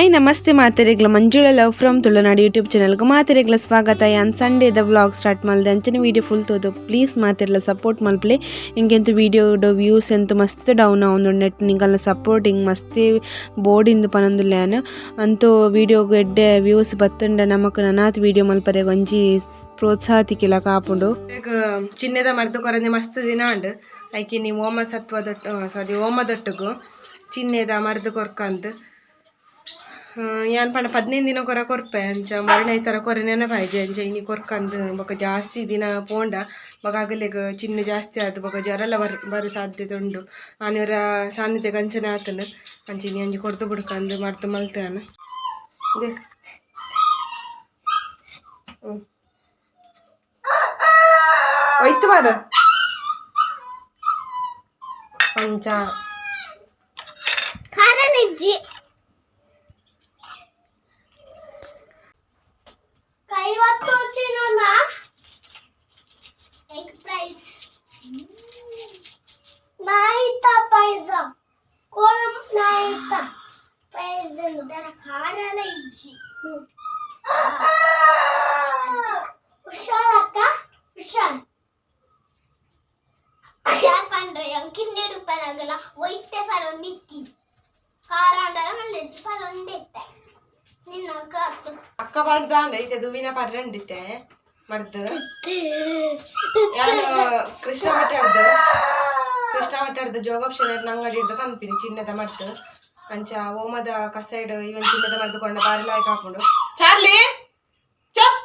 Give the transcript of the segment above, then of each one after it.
Hi ನಮಸ್ತೆ ಮಾತೆರೆಗ್ಲ Manjula love from Tulunadu YouTube ಚಾನಲ್ಗೆ ಮಾತೆರೆಗ್ಲ ಸ್ವಾಗತ. ಯಾನ್ ಸಂಡೇದ ವ್ಲಾಗ್ ಸ್ಟಾರ್ಟ್ ಮಲ್ದೆ ಅಂಚನೆ ವೀಡಿಯೋ ಫುಲ್ ತೋದು ಪ್ಲೀಸ್ ಮಾತೆರ್ಲ ಸಪೋರ್ಟ್ ಮಲ್ಪಲೆ. ಇಂಕೆಂತು ವೀಡಿಯೋ ವ್ಯೂಸ್ ಎಂತು ಮಸ್ತ್ ಡೌನ್ ಆವೊಂದುಂಡು ನೆಟ್ ನಿಕಲ್ನ ಸಪೋರ್ಟಿಂಗ್ ಮಸ್ತ್ ಬೋಡಿಂದು ಪನೊಂದುಲ್ಲೆ ಅಂತೂ ವೀಡಿಯೋಗ್ ಎಡ್ಡೆ ವ್ಯೂಸ್ ಬತ್ತುಂಡ ನಮಕ್ ನನಾತ್ ವೀಡಿಯೋ ಮಲ್ಪರೆಗ್ ಒಂಜಿ ಪ್ರೋತ್ಸಾಹ ತಿಕ್ಕಿಲಕ ಆಪುಂಡು. ಚಿನ್ನೆದ ಮರ್ದ್ ಕೊರಂದೆ ಮಸ್ತ್ ದಿನ ಆಂಡ್ ಐಕಿನಿ ಓಮ ಸತ್ವದೊಟ್ಟು ಸಾರಿ ಓಮದೊಟ್ಟುಗು ಚಿನ್ನೆದ ಮರ್ದ್ ಕೊರ್ಕಂದ್ ಯಾನ್ ಪಂಡ 15 ದಿನ ಕೊರ ಕೊರ್ಪೆ ಅಂಚ ಮರಣೆ ತರ ಕೊರೆ ನೆನಪಾಯ್ಜೆ ಅಂಚ ಇನಿ ಕೊರ್ಕಂದ್ ಬೊಕ ಜಾಸ್ತಿ ದಿನ ಪೋಂಡ ಬೊಕ ಅಗಲೆಗ್ ಚಿನ್ನೆ ಜಾಸ್ತಿ ಆದ್ ಬೊಕ ಜ್ವರಲ ಬರ್ ಬರ ಸಾಧ್ಯತೆ ಉಂಡು. ಆನಿವರ ಸಾನ್ನಿಧ್ಯಗ್ ಅಂಚನೆ ಆತುಂಡು ಅಂಚ ಇನಿ ಅಂಚಿ ಕೊರ್ದು ಬುಡ್ಕಂದ್ ಮರ್ದ್ ಮಲ್ತೆ ಯಾನ್. ಒಯ್ತು ಬಾರ ಅಂಚ ಖಾರನಿಜ್ಜಿ ಕೈವತ್ತು ತಿನ್ನೋಣ ಎಗ್ ಪ್ರೈಸ್ ನಾಯಿತ ಪೈಜ ಕೋಲಂ ನಾಯಿತ ಪೈಜ ದರ ಖಾರಲ ಇಜ್ಜಿ. ಹುಷಾರಕ್ಕ ಹುಷಾರ್ ಯಾರ್ ಪಂಡ್ರೆ ಕಿಂಡೆಡು ಪನಗಲ ಒಯ್ತೆ ಪರೊಂದಿತ್ತಿ ಖಾರಾಂಡಲ ಮಲ್ಲೆಜ್ಜಿ ಪರೊಂದಿತ್ತೆ ನಿನ್ನ ಕಾತು. ಅಕ್ಕ ಪಡ್ದಾಂಡ ಇತ್ತೆ ದುವಿನ ಪರ್ರಂಡಿತ್ತೆ ಮರ್ದ್ ಯಾನ್ ಕೃಷ್ಣ ಮಠ ಕೃಷ್ಣ ಮಠಡ್ದು ಜೋಗಾಪ್ಷನ್ ಅಂಗಡಿ ಹಿಡ್ದು ಕನ್ಪಿನಿ ಚಿನ್ನದ ಮರ್ದ್ ಅಂಚ ಓಮದ ಕಸೈಡ್ ಇವನ್ ಚಿನ್ನದ ಮರ್ದ್ ಕೊಂಡ ಬಾರಿ ಲಾಯ್ಕ್ ಹಾಕೊಂಡು ಚಾರ್ಲಿ ಚಪ್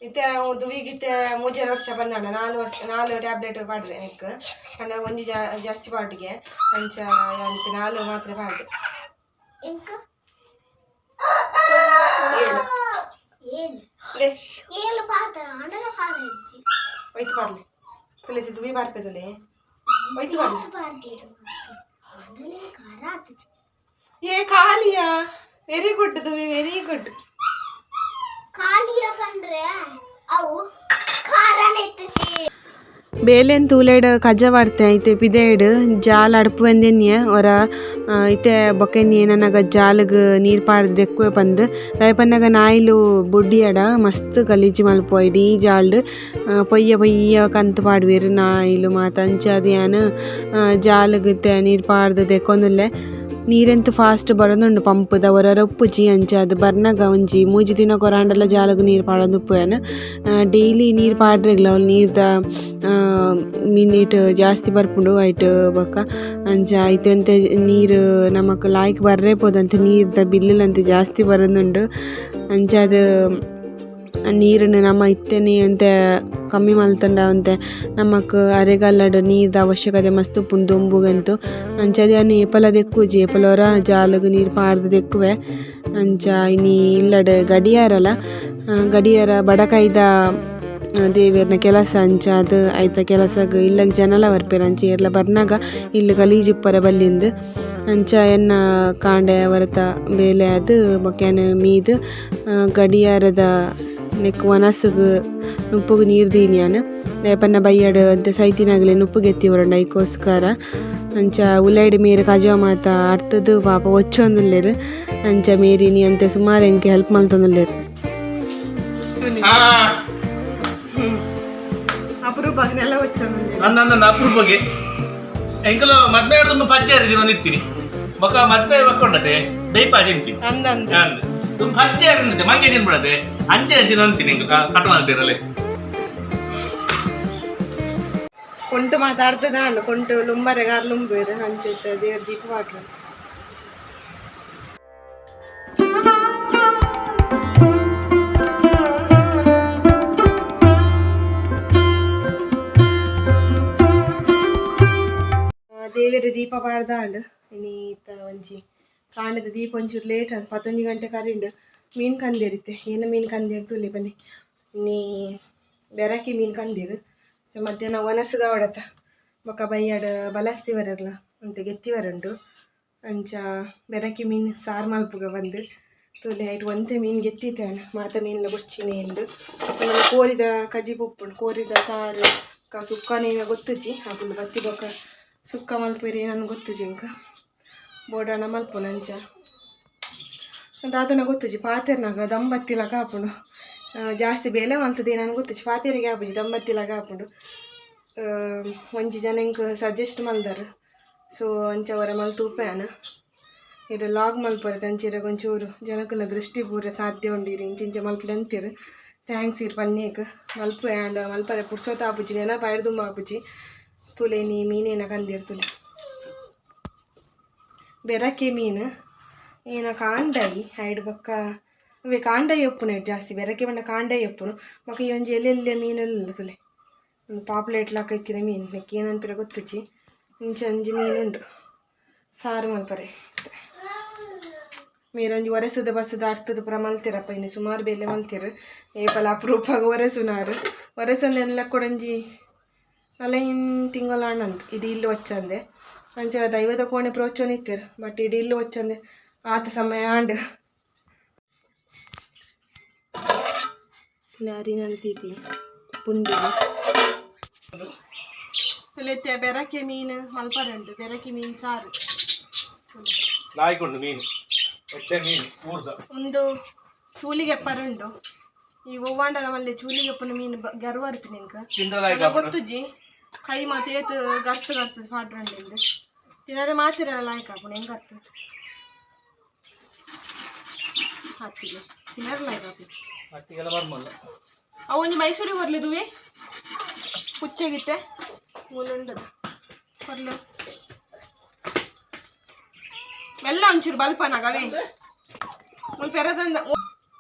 ಇತ್ತೆ ದುವಿಗಿತ್ತೆ ಮೂಜರೆ ವರ್ಷ ಬಂದಾಂಡ 4 ವರ್ಷ 4 ಟ್ಯಾಬ್ಲೆಟ್ ಪಾಡ್ರೆ ನೆಕ್ ಪಂಡ ಒಂಜಿ ಜಾಸ್ತಿ ಪಾಡ್ಗೆ ಅಂಚ ಯಾನಿತ್ತೆ 4 ಮಾತ್ರೆ ಪಾಡ್ದೆ. ಇಂಕ 7 7 ಲೇ 7 ಪಾಡ್ತಾರ ಆಂಡಲ ಖಾರ ಇಜ್ಜಿ. ಒಯ್ತು ಬರ್ಲೆ ತುಲೆ ದುವಿ ಬಾರ್ಪೆ ತುಲೆ ಒಯ್ತು ಬರ್ಲೆ ಪಾಡ್ದಿರು ಆಂಡಲ ಖಾರ ಆತುಜಿ. ಏ ಖಾಲಿಯಾ ವೆರಿ ಗುಡ್ ದುವಿ ವೆರಿ ಗುಡ್. ಖಾಲಿಯ ಪಂಡ್ರೆ ಅವು ಖಾರನೆ ಇತ್ತುಜಿ. ಬೇಲೆನ್ ತೂಲೆಡ್ ಕಜ ವಾರ್ತೆ ಐತೆ ಪಿದೆಡ್ ಜಾಲ್ ಅಡ್ಪುವೆಂದೆನ್ಯ ಒರ ಇತ್ತೆ ಬೊಕೆನ್ಯ ನನಗ ಜಾಲ್ಗ್ ನೀರ್ ಪಾಡ್ದ್ ದೆಕ್ಕುವೆ ಪಂದ್ ದಾಯೆ ಪನ್ನಗ ನಾಯಿಲು ಬುಡ್ಡಿಯಡ ಮಸ್ತ್ ಗಲೀಜು ಮಲ್ಪುವ ಇಡೀ ಜಾಲ್ಡ್ ಪೊಯ್ಯ ಪೊಯ್ಯ ಕಂತ್ ಪಾಡ್ವೆರ್ ನಾಯಿಲು ಮಾತ ಅಂಚಾದ್ ಯಾನ್ ಜಾಲ್ಗ್ ಇತ್ತೆ ನೀರ್ ಪಾಡ್ದ್ ದೆಕ್ಕೊಂದುಲ್ಲೆ. ನೀರೆಂತು ಫಾಸ್ಟ್ ಬರೊಂದುಂಡು ಪಂಪುದ ಒರ ಉಪ್ಪುಜಿ ಅಂಚಾದ್ ಬರ್ನಗ ಒಂಜಿ 3 ದಿನ ಕೊರಾಂಡಲ ಜಾಲಗ್ ನೀರ್ ಪಾಡೊಂದು ಉಪ್ಪುವೆನ್. ಡೈಲಿ ನೀರ್ ಪಾಡ್ರೆಗ್ಲ ಅವ್ಲು ನೀರ್ದ ಮಿನಿಟ್ ಜಾಸ್ತಿ ಬರ್ಪುಂಡು ಐಟ್ ಬೊಕ ಅಂಚ ಐತೆಂತೆ ನೀರ್ ನಮಕ್ ಲಾಯ್ಕ್ ಬರ್ರೆ ಪೋದಂತೆ ನೀರ್ದ ಬಿಲ್ಲುಲಂತೆ ಜಾಸ್ತಿ ಬರೊಂದುಂಡು. ಅಂಚಾದ್ ನೀರುನು ನಮ ಇತ್ತೆನೆ ಒಂತೆ ಕಮ್ಮಿ ಮಲ್ತುಂಡ ಒಂತೆ ನಮಕ್ ಅರೆಗಾಲಡ್ ನೀರ್ದ ಅವಶ್ಯಕತೆ ಮಸ್ತ್ ಉಪ್ಪುಂಡು ದೊಂಬುಗಂತು. ಅಂಚಾದ್ ಯಾನ್ ಏಪಲ ದೆಕ್ಕುಜಿ ಏಪಲ ಒರ ಜಾಲಗ್ ನೀರ್ ಪಾಡ್ದ್ ದೆಕ್ಕುವೆ. ಅಂಚ ಇನಿ ಇಲ್ಲಡ್ ಗಡಿಯಾರಲ ಗಡಿಯಾರ ಬಡಕೈದ ದೇವೆರ್ನ ಕೆಲಸ ಅಂಚಾದ್ ಐತ ಕೆಲಸಗ್ ಇಲ್ಲಗ್ ಜನಲ ಬರ್ಪೆರ್ ಅಂಚ ಏರ್ಲ ಬರ್ನಗ ಇಲ್ಲ್ ಗಲೀಜ್ ಇಪ್ಪರೆ ಬಲ್ಲಿಂದ್. ಅಂಚ ಎನ್ನ ಕಾಂಡೆ ವರತ ಬೇಲೆ ಆದ್ ಬೊಕ ಯಾನ್ ಮೀದ್ ಗಡಿಯಾರದ ನೆಕ್ ವನಸುಗು ನುಪ್ಪುಗು ನೀರ್ ದೀನಿ ಯಾನ್ ದಾಯೆ ಪನ್ನ ಬಯ್ಯಡ್ ಅಂತೆ ಸೈತಿನಾಗಲೆ ನುಪ್ಪು ಗೆತ್ತಿ ಬರೋಂಡು ಐಕೋಸ್ಕರ. ಅಂಚ ಉಲೈಡ್ ಮೇರ್ ಕಜವ ಮಾತ ಅರ್ತುದು ಪಾಪ ಒಚ್ಚೊಂದುಲ್ಲೆರ್. ಅಂಚ ಮೇರ್ ಇನಿ ಅಂತೆ ಸುಮಾರ್ ಎಂಕ್ ಹೆಲ್ಪ್ ಮಲ್ತೊಂದುಲ್ಲೆರ್. ಅಪರೂಪಗ್ನೆಲ್ಲ ಒಚ್ಚೊಂದುಲ್ಲೆರ್. ನನ್ನ ಅಪರೂಪಗೆ ಎಂಕಲು ಮದ್ಮೆ ತುಂಬ ಪಜ್ಜೆ ದಿನ ಒಂದಿತ್ತೀನಿ ಬೊಕ ಮದ್ಮೆ ಬಕ್ಕೊಂಡತೆ ದೈಪ ತಿನ್ಪಿ ಅಂದಂದು ಅಂದ್ ತುಂಬ ಪಜ್ಜೆ ಇರುತ್ತೆ ಮಂಗೆ ತಿನ್ಬಿಡತೆ ಅಂಚೆ ಅಂಚೆ ಅಂತೀನಿ ಎಂಕ್ ಕಟ್ ಮಾಡ್ತಿರಲೆ. ಕೊಂಟು ಮಾತಾಡ್ತದ ಕೊಂಟು ಲುಂಬರೆ ಗಾರ್ ಲುಂಬೇರು ಅಂಚೆ ದೇವ್ರ ದೀಪ ಪಾಡ್ರು. ದೇವೆರ್ ದೀಪ ಪಾಡ್ದಾಂಡ್ ಇನಿ ಇತ್ತ ಒಂಜಿ ಕಾಂಡೆದ ದೀಪ ಒಂಚೂರು ಲೇಟ್ ಆಂಡ್ 11 ಗಂಟೆ ಕರಿಂಡು. ಮೀನ್ ಕಂದೇರಿತ್ತೆ ಏನ ಮೀನ್ ಕಂದೇರ್ ತೂಲೆ ಬನ್ನಿ. ಇನಿ ಬೆರಕಿ ಮೀನ್ ಕಂದೀರು ಮಧ್ಯಾಹ್ನ ವನಸುಗ ಅವಡತ ಬೊಕ ಬಯ್ಯಡ್ ಬಲಸ್ತಿ ವರಗ್ಲ ಅಂತೆ ಗೆತ್ತಿ ವರುಂಡು. ಅಂಚ ಬೆರಕಿ ಮೀನ್ ಸಾರು ಮಲ್ಪುಗ ಬಂದು ತೂಲೆ ಐಟ್ ಒಂತೆ ಮೀನ್ ಗೆತ್ತಿತ್ತೆ ಮಾತ ಮೀನ್ಲ ಬೊರ್ಚಿನಿ ಎಂದು. ಕೋರಿದ ಕಜಿಪು ಉಪ್ಪುಂಡು ಕೋರಿದ ಸಾರು ಕ ಸುಕ್ಕನೇನ ಗೊತ್ತುಜ್ಜಿ ಅಕುಲು ಬತ್ತಿ ಬೊಕ ಸುಕ್ಕ ಮಲ್ಪೆರೆ ನನ್ ಗೊತ್ತುಜ್ಜಿ ಎಂಕ್ ಬೋಡಾಣ ಮಲ್ಪುನ ಅಂಚ. ದಾದನ ಗೊತ್ತುಜಿ ಪಾತೆರ್ನಾಗ ದಂಬತ್ತಿಲಕ ಆಪುಂಡು ಜಾಸ್ತಿ ಬೇಲೆ ಮಲ್ತದೆ ನನಗೆ ಗೊತ್ತುಜಿ ಪಾತೆರಿಗೆ ಆಪುಜಿ ದಂಬತ್ತಿಲಕ ಆಪುಂಡು ಒಂಜಿ ಜನ ಎಂಕ್ ಸಜೆಸ್ಟ್ ಮಲ್ದಾರ್ ಸೊ ಅಂಚ ವರ ಮಲ್ತೂಪೇನ ಇರು ಲಾಗ್ ಮಲ್ಪರೆ ಅಂಚಿರ ಒಂಚೂರು ಜನಕುಲ ದೃಷ್ಟಿ ಪೂರ ಸಾಧ್ಯ ಉಂಡು ಇರು ಇಂಚಿಂಚ ಮಲ್ಪಲೆ ಅಂತೀರು thanks ಇರು ಪನ್ನೇಕ್ ಮಲ್ಪೆ ಆಂಡ ಮಲ್ಪರೆ ಪುರ್ಸೊತ್ತು ಆಪುಜಿ ನೆನಪ ಆಯ್ದು ಆಪುಜಿ ತುಲೆ ನೀ ಮೀನೇನ ಕಂದಿರ್ ತುಲೆ ಬೆರಕೆ ಮೀನು ಏನ ಕಾಂಡೈ ಐಡ್ ಬೊಕ್ಕ ಅವೇ ಕಾಂಡೈ ಉಪ್ಪುನ ಜಾಸ್ತಿ ಬೆರಕೆ ಬಣ್ಣ ಕಾಂಡೈ ಉಪ್ಪುನು ಬೊಕ್ಕ ಈ ಒಂಜಿ ಎಲ್ಲೆಲ್ಲ ಮೀನೆಲ್ಲ ತುಲೆ ಒಂದು ಪಾಪ್ಲೇಟ್ ಲಾಕ ಇತ್ತಿನ ಮೀನು ನೆಕ್ ಏನನ್ಪಿರ ಗೊತ್ತುಜಿ ಇಂಚ ಒಂಜಿ ಮೀನುಂಡು ಸಾರು ಮಲ್ಪರೆ ಮೀರೊಂಜಿ ಒರೆಸುದ ಬಸ್ಸುದ ಅರ್ತದ ಪೂರ ಮಲ್ತಿರಪ್ಪ ಇನ್ನು ಸುಮಾರು ಬೇಲೆ ಮಲ್ತಿರು ಏಪಲ ಅಪರೂಪಾಗ ಒರೆಸುನಾರು ಒರೆಸಂದೆಲ್ಲ ಕೊಡಂಜಿ ನಲೈನ್ ತಿಂಗಳಾಣಂತ ಇಡೀ ಇಲ್ಲಿ ವಚ್ಚಂದೆ ಅಂಚ ದೈವದ ಕೋಣೆ ಪ್ರೋಚೋನ್ ಇತ್ತಿರು ಬಟ್ ಇಡೀ ಇಲ್ಲಿ ವಚ್ಚಂದೆ ಆತ ಸಮಯ ಆಂಡ್ ಲಾರಿ ನಡ್ತೈತಿ ಪುಂಡಿಗೆ ತುಲೆತ್ತೆ ಬೆರಕೆ ಮೀನು ಮಲ್ಪರಂಡು ಬೆರಕೆ ಮೀನು ಸಾರು ಲಾಯ್ಕೊಂಡು ಮೀನು ಎಡ್ಡೆ ಮೀನು ಊರ್ದ ಒಂದು ಚೂಲಿಗೆಪ್ಪರುಂಡು ಈ ಒವ್ವಾಂಡಲ ಮಲ್ಲೆ ಚೂಲಿಗೆಪ್ಪನ ಮೀನು ಗರ್ವ ಅರ್ಪಿ ನಿಂಕ ತಿಂದ ಲಾಯ್ಕ ಗೊತ್ತುಜಿ ಕೈ ಮಾತು ಏತು ಗರ್ತು ಗರ್ತದ ಪಾಡ್ರಂಡಿಂದ ತಿನ್ನರೆ ಮಾತಿರಲ್ಲ ಲಾಯ್ಕ ಹಾಪುಣ ಹೆಂಗೆ ಅತ್ತು ಹತ್ತಿಗೆ ತಿನ್ನರೆ ಲಾಯ್ಕ ಹಾಪು ಅತ್ತಿಗೆಲ್ಲ ಬರ್ಮಲ್ಲ ಅವು ಒಂಜಿ ಮೈಸೂರಿಗೆ ಬರ್ಲಿದುವೆ ಪುಚ್ಚಗಿತ್ತೆ ಮೂಲುಂಡದ ಕೊರ್ಲು ಮೆಲ್ಲ ಒಂಚೂರು ಬಲ್ಪನಾಗವೇ ಮುಲ್ ಪೆರದಂದ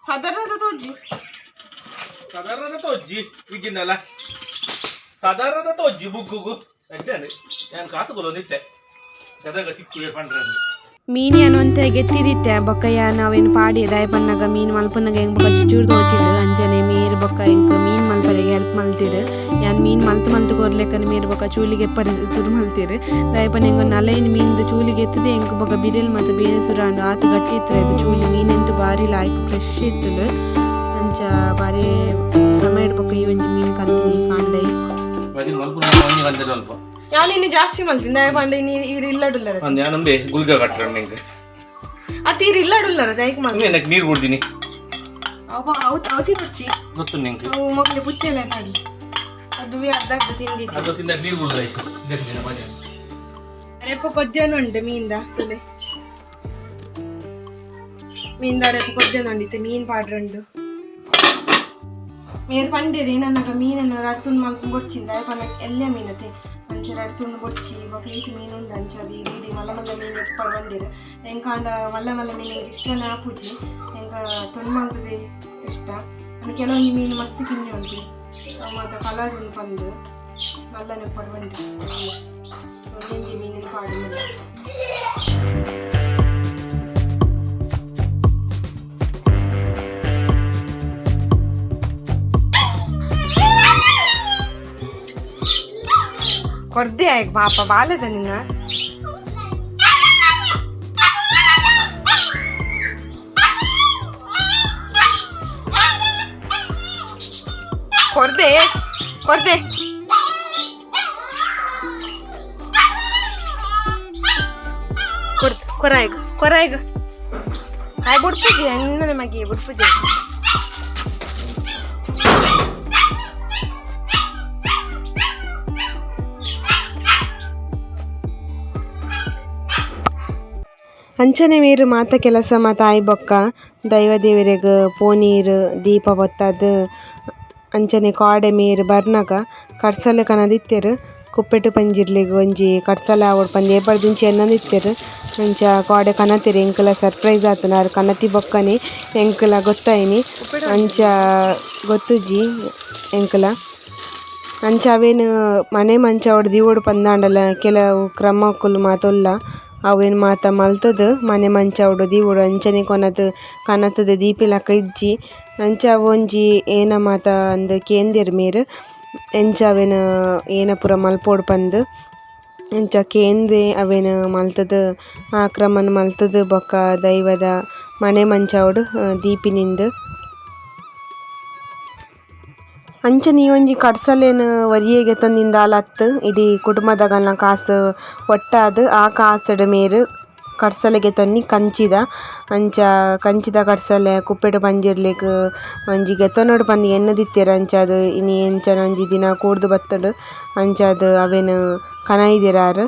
ಸಾಧಾರಣದ ತೋಜಿ ಸಾಧಾರಣ ತೋಜ್ಜಿ ವಿಜಿನಲ್ಲ ಸಾಧಾರಣ ತೋಜ್ಜಿ ಬುಗ್ಗುಗು ಎಡ್ಡೆ ನಾನು ಕಾತುಕೊಲೊಂದಿತ್ತೆ ಗದಗ ತಿಕ್ಕು ಪಂಡ್ರೆ ಮೀನಿ ಅನ್ನುವಂತೆ ಗೆತ್ತಿದಿತ್ತೆ ಬೊಕ್ಕಯ್ಯ ನಾವೇನು ಪಾಡಿ ದಾಯ ಪನ್ನಗ ಮೀನು ಮಲ್ಪನಗ ಹೆಂಗ್ ಬೊಕ್ಕ ಚುಚೂರು ತೋಚಿಡು ಅಂಚನೆ ಮೇರ್ ಬೊಕ್ಕ ಎಂಕ್ ಮೀನು ಮಲ್ಪರೆಗೆ ಹೆಲ್ಪ್ ಮಲ್ತಿರು ಯಾನ್ ಮೀನು ಮಲ್ತು ಮಲ್ತು ಕೊರ್ಲೆಕ್ಕನ ಮೇರ್ ಬೊಕ್ಕ ಚೂಲಿಗೆ ಪರಿ ಸುರು ಮಲ್ತಿರು ದಾಯ ಪನ್ನ ಎಂಕ್ ನಲೈನ್ ಮೀನ್ದು ಚೂಲಿಗೆ ಎತ್ತದೆ ಎಂಕ್ ಬೊಕ್ಕ ಬಿರೆಲ್ ಮತ್ತು ಬೇರೆ ಸುರಾಂಡು ಆತು ಗಟ್ಟಿ ಇತ್ತು ಇದು ಚೂಲಿ ಮೀನೆಂತು ಬಾರಿ ಲಾಯ್ಕ್ ಫ್ರೆಶ್ ಇತ್ತುಲು ಅಂಚ ಬಾರಿ ಸಮಯ ಬೊಕ್ಕ ಈ ಒಂಜಿ ಮೀನು ಕಂತೀನಿ ಕಾಂಡೈ ಬದಿಲ್ ಮಲ್ಪು ಒಂಜಿ ಕಂದೆಲ್ಲ ಅಲ್ಪ ನಾನು ಇನ್ನು ಜಾಸ್ತಿ ಮಲ್ತೀನಿ ದಾಯ ಪಂಡ ಇನ್ನು ಈರು ಇಲ್ಲಡುಲ್ಲರ ಒಂದು ಯಾನಂಬೆ ಗುಲ್ಗ ಕಟ್ಟರ ನಿಂಗೆ ಅತ್ತ ಈರು ಇಲ್ಲಡುಲ್ಲರ ದಯಕ್ಕೆ ಮಲ್ ನನಗೆ ನೀರು ಬಿಡ್ತೀನಿ ಅವು ಅವು ಅವು ತಿನ್ನೊಚ್ಚಿ ಗೊತ್ತು ನಿಂಗೆ ಅವು ಮಕ್ಕಳು ಪುಚ್ಚೆಲ್ಲ ಪಾಡಿ ಅದು ಅರ್ಧ ಅರ್ಧ ತಿಂದಿತ್ತು ಅದು ತಿಂದ ನೀರು ಬಿಡುದಾಯ್ತು ಇದಕ್ಕೆ ಮಜಾ ರೇಪ ಕೊದ್ಯನುಂಡು ಮೀನ್ದ ತುಲೆ ಮೀನ್ದ ರೇಪ ಕೊದ್ಯನುಂಡಿತ್ತು ಮೀನ್ ಪಾಡ್ರಂಡು ಮೇರ್ ಪಂಡಿರಿ ನನಗ ಮೀನನ್ನು ರಡ್ ತುಂಡು ಮಲ್ಕೊಂಡು ಬೊಡ್ಚಿಂದ ಪನ್ನ ಎಲ್ಲೆ ಮೀನತೆ ಅಂಚ ರಡ್ ತುಂಡು ಬೊಡ್ಚಿ ಬೊಕ ಈತ್ ಮೀನು ಉಂಡು ಅಂಚ ಅದು ಇಡೀ ಇಡೀ ಮಲ್ಲ ಮಲ್ಲ ಮೀನು ಎಪ್ಪಡ್ ಬಂದಿರು ಎಂಕಾಂಡ ಮಲ್ಲ ಮಲ್ಲ ಮೀನು ಎಂಕ್ ಇಷ್ಟನೇ ಆಪುಜಿ ಎಂಕ ತುಂಡು ಮಲ್ತದೆ ಇಷ್ಟ ಅಂದ್ ಕೆಲವೊಂಜಿ ಮೀನು ಮಸ್ತ್ ಕಿನ್ನಿ ಉಂಟು ಅವು ಮಾತ ಕಲರ್ ಉಂಡು ಪಂದು ಮಲ್ಲನೆ ಎಪ್ಪಡ್ ಬಂದಿರು ಒಂಜೊಂಜಿ ಮೀನಿನ ಪಾಡು ಕೊರ್ದೆ ಆಯ್ತು ಪಾಪ ಬಾಲದ ನಿನ್ನ ಕೊರ್ದೆ ಕೊರ್ದೆ ಕೊರಾಯ್ಗ ಕೊರಾಯ್ಗ ಆಯ್ ಬುಡ್ಪುಜಿ ಅನ್ನ ಮಗಿ ಬುಡ್ಪುಜಿ ಅಂಚನೆ ಮೇರು ಮಾತ ಕೆಲಸ ಮಾತ ಆಯಿ ಬೊಕ್ಕ ದೈವ ದೇವರೆಗ್ ಪೋನೀರು ದೀಪ ಪೊತ್ತದು ಅಂಚನೆ ಕಾಡೆ ಮೇರು ಬರ್ನಗ ಕಡ್ಸಲೆ ಕನದಿತ್ತೆರ್ ಕುಪ್ಪೆಟ್ಟು ಪಂಜಿರ್ಲಿಗ್ ಒಂಜಿ ಕಡ್ಸಲೆ ಆವೊಡು ಪಂದ್ ಏಪರ್ದಿಂಚಿ ಎನ್ನೊಂದಿತ್ತೆರ್ ಅಂಚ ಕಾಡೆ ಕನತೆರ್ ಎಂಕಲ ಸರ್ಪ್ರೈಸ್ ಆತುಂಡು ಆರ್ ಕನತಿ ಬೊಕ್ಕನೆ ಎಂಕಲ ಗೊತ್ತಾಯಿನಿ ಅಂಚ ಗೊತ್ತುಜಿ ಎಂಕಲ ಅಂಚ ಅವೇನು ಮನೆ ಮಂಚವಡ್ ದೀವೊಡು ಪಂದಾಂಡಲ ಕೆಲವು ಕ್ರಮಕ್ಕುಲು ಮಾತ ಉಲ್ಲ ಅವೇನು ಮಾತ ಮಲ್ತುದು ಮನೆ ಮಂಚವಡ್ ದೀವೊಡು ಅಂಚನೆ ಕೊನತ್ ಕನತುದು ದೀಪಿಲಕ ಇಜ್ಜಿ ಅಂಚ ಅವೊಂಜಿ ಏನ ಮಾತ ಅಂದ್ ಕೇಂದೆರ್ ಮೇರ್ ಎಂಚ ಅವೇನ್ ಏನ ಪೂರ ಮಲ್ಪೊಡು ಪಂದ್ ಅಂಚ ಕೇಂದೆ ಅವೇನ್ ಮಲ್ತುದು ಆ ಕ್ರಮನ್ ಮಲ್ತುದು ಬೊಕ್ಕ ದೈವದ ಮನೆ ಮಂಚವಡ್ ದೀಪಿನಿಂದ್. ಅಂಚನೆ ಈ ಒಂಜಿ ಕಡ್ಸಲೆನ್ ಒರಿಯೆಗೆ ಗೆತೊಂದಿಂದಾಲ ಅತ್ತ್ ಇಡೀ ಕುಟುಂಬದಗಲ್ನ ಕಾಸ್ ಒಟ್ಟಾದ್ ಆ ಕಾಸ್ಡ್ ಮೇರ್ ಕಡ್ಸಲೆಗೆ ತನ್ನಿ ಕಂಚಿದ ಅಂಚ ಕಂಚಿದ ಕಡ್ಸಲೆ ಕುಪ್ಪೆಡು ಪಂಜಿರ್ಲೆಗ್ ಒಂಜಿ ಗೆತೊನೊಡು ಪಂದ್ ಎನ್ನುದಿತ್ತೆರ್ ಅಂಚಾದ್ ಇನಿ ಎಂಚನ ಒಂಜಿ ದಿನ ಕೂಡ್ದು ಬತ್ತುಂಡು ಅಂಚಾದ್ ಅವೆನ್ ಕನೈದೆರ್ ಆರ್.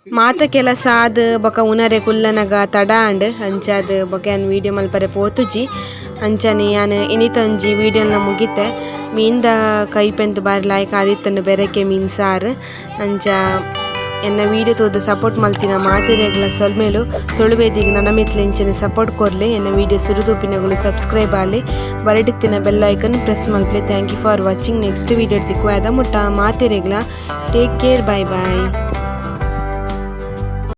ಮಾತ ಕೆಲಸ ಆದ್ ಬೊಕ ಉನರೆ ಕುಲ್ಲನಗ ತಡ ಆಂಡ್ ಅಂಚಾದ್ ಬೊಕ ಯಾನ್ ವೀಡಿಯೋ ಮಲ್ಪರೆ ಪೋತುಜಿ ಅಂಚನೆ ಯಾನ್ ಇನಿತ ಒಂಜಿ ವೀಡಿಯೋನ ಮುಗಿತೆ. ಮೀನ್ದ ಕೈಪೆಂತ್ ಬಾರಿ ಲಾಯ್ಕ್ ಆದಿತ್ತುಂಡು ಬೆರಕೆ ಮೀನ್ ಸಾರು. ಅಂಚ ಎನ್ನ ವೀಡಿಯೋ ತೂದು ಸಪೋರ್ಟ್ ಮಲ್ತಿನ ಮಾತೆರೆಗ್ಲ ಸೊಲ್ಮೆಲು. ತುಳುವೇದಿಗ್ ನನ ಮಿತ್ಲ್ ಇಂಚನೆ ಸಪೋರ್ಟ್ ಕೊರ್ಲೆ. ಎನ್ನ video ಸುರುತೂಪಿನಗುಲು subscribe Aale ಬರಡಿತ್ತಿನ bell icon press ಮಲ್ಪಲೆ. Thank you for watching. Next video ತಿಕ್ಕುವ ಮುಟ್ಟ ಮಾತೆರೆಗ್ಲ take care, bye bye.